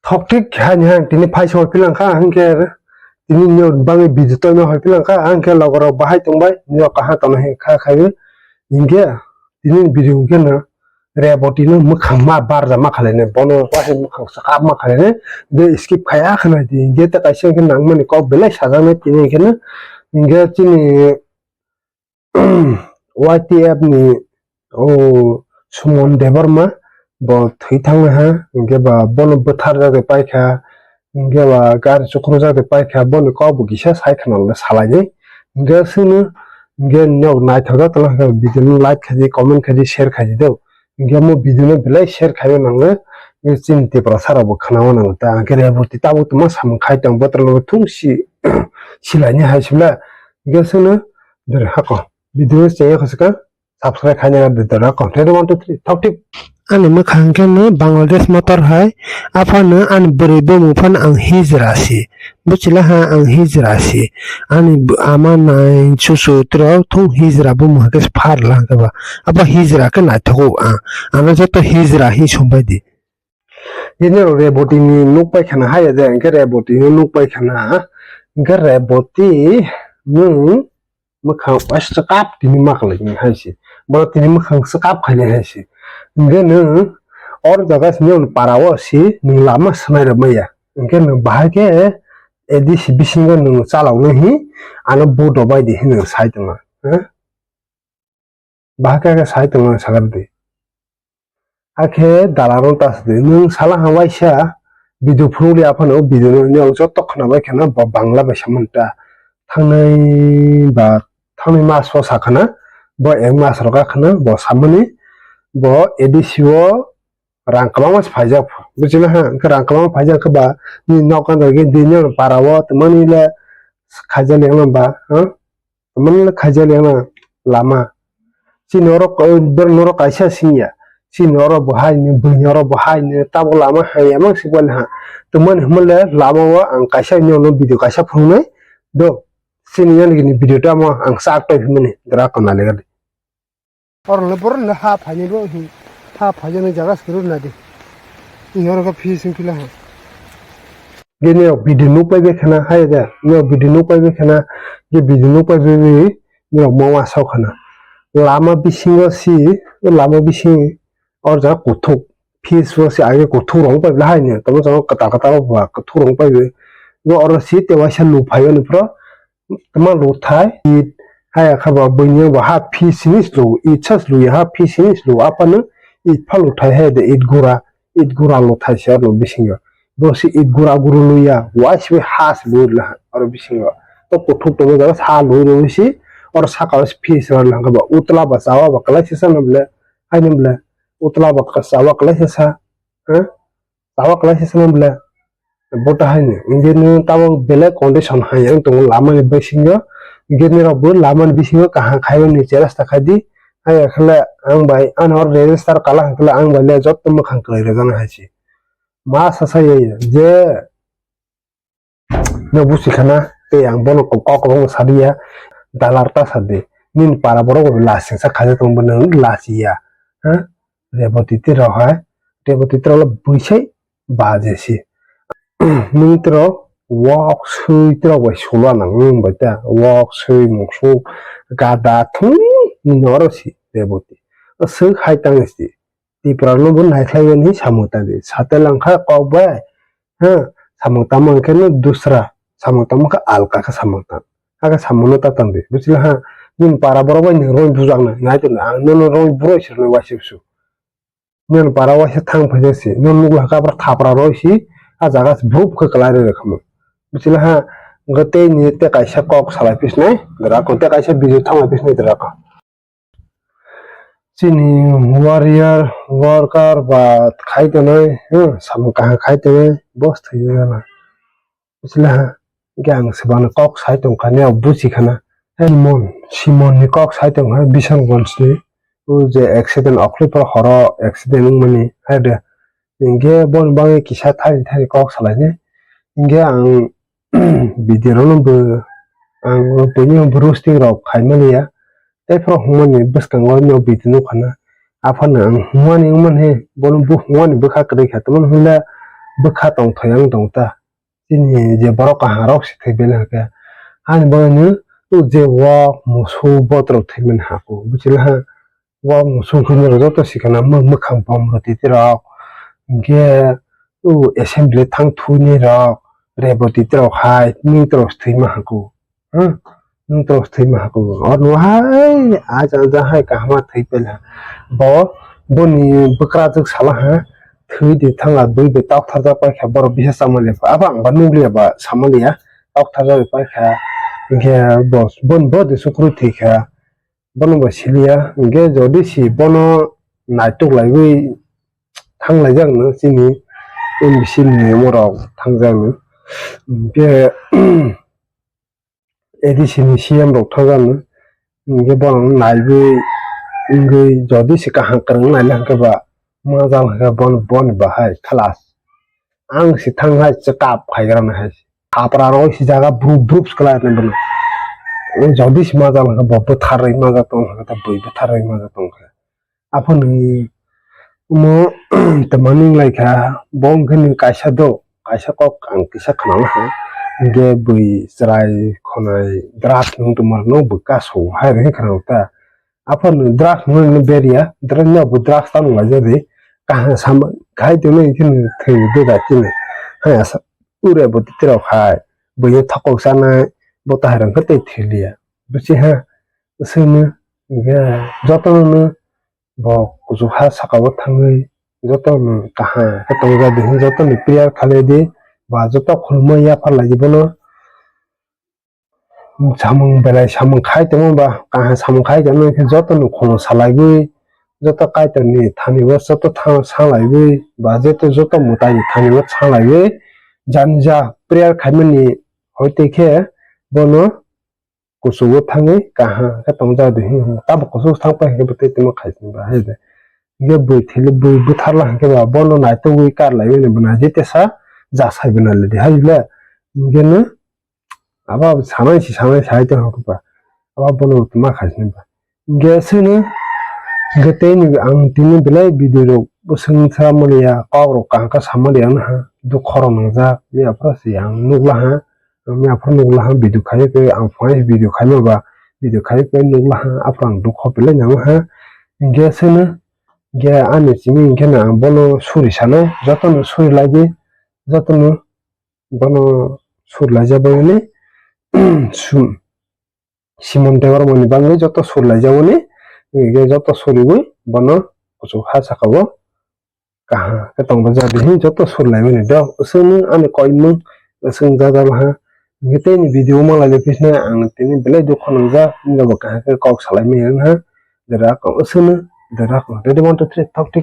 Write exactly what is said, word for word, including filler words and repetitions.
Thok thik hai ni hai tini phai soi philang kha, hwnkhe tini nini bagwi video toima hoi philang kha, hwnkhe logorok bahai tongbai, nini kaham tongna hai kha khai. Hwnkhe tini video hwnkhe no Reboti no mwkhang ma barja ma khalai nai, bono waisa mwkhang swkap ma khalai nai, de skip khaya khwna di, hwnkhe ta kaisa hwnkhe nangmani kok belai sajak nai tini hwnkhe no, hwnkhe chini Y T F ni o Suman Debbarma bo thwi thangwi ha, hwnkhe ba bono bwtharjak de paikha, hwnkhe ba gari chukrujak de paikha, boni kok bo kisa sai khna le salaidi. Hwnkhe chwngno hwnkhe nok naithok jak tongla hwnkhe video no like khaidi, comment khaidi, share khaidi do. Hwnkhe mo video no belai share khaiwi nango, chini Tiprasa rok bo khnawi nango ta. Hwnkhe Reboti tabuk tongma samung khai tong, botrok no thung si silaini hai sibla. Hwnkhe chwngno dori hako video chengya kho swkang. Subscribe khaina di dora, content one two three thok thik. Ani mwkhang khe no Bangladesh motor hai, aphano ani bwrwi bumung phano ang hijra si. Buchila ha ang hijra si. Ani b-, ama nai chuchu trok thung hijra bumung hakhe phar lang khe ba. Abo hijra khe naithogo ang. Ano joto hijra hi sumbai di. Ini rok Reboti ni nuk pai khana hai de, hwnkhe Reboti ni nuk pai khana. Hwnkhe Reboti nwng mwkhang swkap tini ma khlai ni hai se. Bono tini mwkhang swkap khainai hai se. Hwnkhe nwng or jaga sini para o si nwng lama swnai rw maya. Hwnkhe nwng bahai khe A D C bisingo nwng chalok nai hi ano vote rw bai di hinwi sai tongma. Bahai khe sai tongma sakar di. Hakhe dalarno ta sadi, nwng sala ha waisa video phunukli aphano o video no nini joto khwnabai kheno bo Bangla bai samani ta. Thangnai ba thangnai mas o sakhana, bo ek mas rok akhana bo samani, bo A D C o rang kwbangma se phaijak. Buchila ha, hwnkhe rang kwbangma phaijak khe ba nini nok kandar khe dini para o tongmani le khaijak le ba, ha? Tamani le khaijak le ang lama. Chini oro ko-, borok norok kaisa singya. Chini oro bo hai ni, buini oro bo hai ni, tabuk lama hai emang si bani ha. Tamani hwnle lama o ang kaisa nini video kaisa phunuknai. Do, chini yani gini video tamo ang sak toi hwnmani dra kona lega di. Oro le borok le ha phaini bo hi, ha phaijaknai jaga se kwrwi nadi. Nini oro khe phi sing phila ha. Ge nirok video nuk pai bai khana, hai da, nirok video nuk pai bai khana, ge video nuk pai bai bai, nirok mama sok khana. Lama bisingo si, lama bising, or jaga kuthuk, pitch o si age kuthuk rong pai bai hai ni, tamo jaga kwtal kwtal ba kuthuk rong pai bai. Bo oro si te waisa lu phai ani phro, tamo lu thai, it, hai kha ba buini bo ha pitch ni lu, it sa lu ya ha pitch ni lu, apa no it pha lu thai hai de, it gura. It gura luthai se oro bisingo. Bo se it gura guru luya, wai se ha se lu la oro bisingo. To kuthuk tongo jaga sa lu lu si, oro saka o se phi se oro langka ba utla ba chawa ba kalai se sa no ble, hai no ble, utla ba ka chawa kalai se sa, ha? Chawa kalai se sa no ble. Bo ta hai no, inge no tabo belai condition hai yang tongo lama ni bisingo, inge ni rok bo lama ni bisingo kaham khai ni cheresta khai di, hai khle ang bai ano register kala khle ang bai le jotto mwkhang kwlai rwjak hai se. Ma sasa ye je no busi khana tei ang bono kok kok rong sadi ya dalar ta sadi nini para borok bo lasing sa khaja tong bono lasi ya ha Reboti tei rok ha Reboti tei rok buisai baje si nung tei rok wok sui tei rok bai sulu anang nung bai ta wok sui mung suk gada thung nini oro si Reboti sui hai tang si Tipra no bo naikhlai mani samung tangdi. Sate langkha kok bai. Ha, samung tamo hwnkhe no dusra. Samung tamo khe alka khe samung tang. Hakhe samung no ta tangdi. Buchila ha, nini para borok bai nwng roi bujaknai. Nai tongdi, ang nono roi buroi sirnai waisa su. Nini para waisa thang phaijak si. Nono nukla khe abra thapra roi si. A jaga se bhup khe kwlai roi rwkhamu. Buchila ha, hwnkhe tei ni tei kaisa kok salai phisnai. Dara ko tei kaisa video thang lai phisnai dara ko. Chini warrior, worker ba khai tongnai, hmm, samung kaham khai tongnai, boss thwi jana. Buchila ha, hwnkhe ang swbangni kok sai tongkha, nini buchi khana. Simon, Simon ni kok sai tongkha, Bishanganj ni. O je accident, okhli por horo accident wngmani, hai de. Hwnkhe boni bagwi kisa thani thani kok salainai. Hwnkhe ang video no bo ang tini bo roasting rok khai mani ya. Tei phoro hwnmani bwskango no video no khana. Aphano ang hwnmani wngmani bono bo hwnmani bwkha kwrwi kha. Tamoni hwnle bwkha tongthai wng tong ta. Chini je borok kaha rok se thwi bele hwnkhe, ani bagwi no o je wak musuk botrok thwimani haku, buchila ha? Wak musuk hwnwi rok joto sikana mwkhang bom rwtwi rok, hinkhe o assembly thang thwini rok rebwtwi rok hai nwng rok thwima haku. Nwng tong thwima haku. Oro hai aja aja hai kahama thwi paila. Bo boni bwkrajwk sala ha thwi di thangla bwi bai tokthar jak paikha borok bisa sama liya. Abo ang ba nukliya ba sama liya tokthar jak paikha. Hinkhe bo boni bo de sukru thwikha. Bono bo siliya hinkhe jodi si bono naitok laiwi thang laijak no chini M B C ni niyom rok thang jak no. Hinkhe A D C ni C M rok thangjakno, hinkhe bono naiwi wngwi jodi se kaham kwrwng naina hinkhe ba majal hinkhe bono, boni bahai khalas. Ang se thang hai chwkap khaigrana hai se. Kapra rok se jaga brup brup se kwlai bono. O jodi se majal hinkhe bo bwtharwi majak tong hinkhe ta bwi bwtharwi majak tong khe. Aphano omo twmani wnglaikha, bo wngkhe nwng kaisa do, kaisa kok ang kisa khwnangkha, hinkhe bwi chwrai khwnai drugs nwng tongmarokno bwkha su hai rwkhe khwnao ta. Aphano drugs nwng berya, drugs no bo drugs tamo laijak di, kaham samung khai tongno hinkhe nwng thwi doda chini hai asa ure bo twi rok hai, bwino thokok chanai bo tahai rok khe tei thwi liya, bwswk ha, bwswkno hinkhe jotono nwng. Bo kuchuk ha saka o thangwi joto no kaham khe tongjak di hinwi joto ni prayer khalai di, ba joto khulumui yaphar lai di bono. Samung belai samung khai tongma ba kaham samung khai tongma khe joto no khulum salaiwi, joto Kaitor ni thani o joto tha-, salaiwi ba joto, joto mwtai ni thani o salaiwi jani ja prayer khaimani hoi tei khe bono kuchugo thangwi kaham khe tongjak di hinwi hwnwi. Tabuk kuchuk thang pai hinkhe bo tei tongma khai sini ba hai de. Hinkhe bui thili bui butharla hinkhe ba bono naitugwi karlaiwi bo naidi tesa ja sai bo nailai di hai le. Hinkhe no abo sanai si sanai sai tong khe ba abo bono tongma khai sini ba. Hinkhe chwngno, hinkhe tei ni ang tini belai video rok bwswng sa maliya, kok rok kaham khe sa maliya wngha, dukho rok nangjak, miya phuru se ang nukla ha, miya phuru nukla ha, video khai khe ang phai video khai ma ba, video khai khe nukla ha, aphuru ang dukho belai nangma ha. Hinkhe chwngno, hinkhe ani simi hinkhe no ang bono suri sanai, jotono suri lai di, jotono bono suri lai jak bai mani, su-, Simon Debbarma ni bagwi joto sur laijak mani, hinkhe joto suriwi bono kuchuk ha saka o kaham khe tongba jadi hin joto sur lai mani do. Aswk nwng ani koi nwng aswk jak jak ha. Hinkhe tei ni video o ma lai phis nai ang tini belai dukho nang jak, hinba bo kaham khe kok salai maya wng ha. Jera kok aswk nwng, jera kok ready one two three thok thik.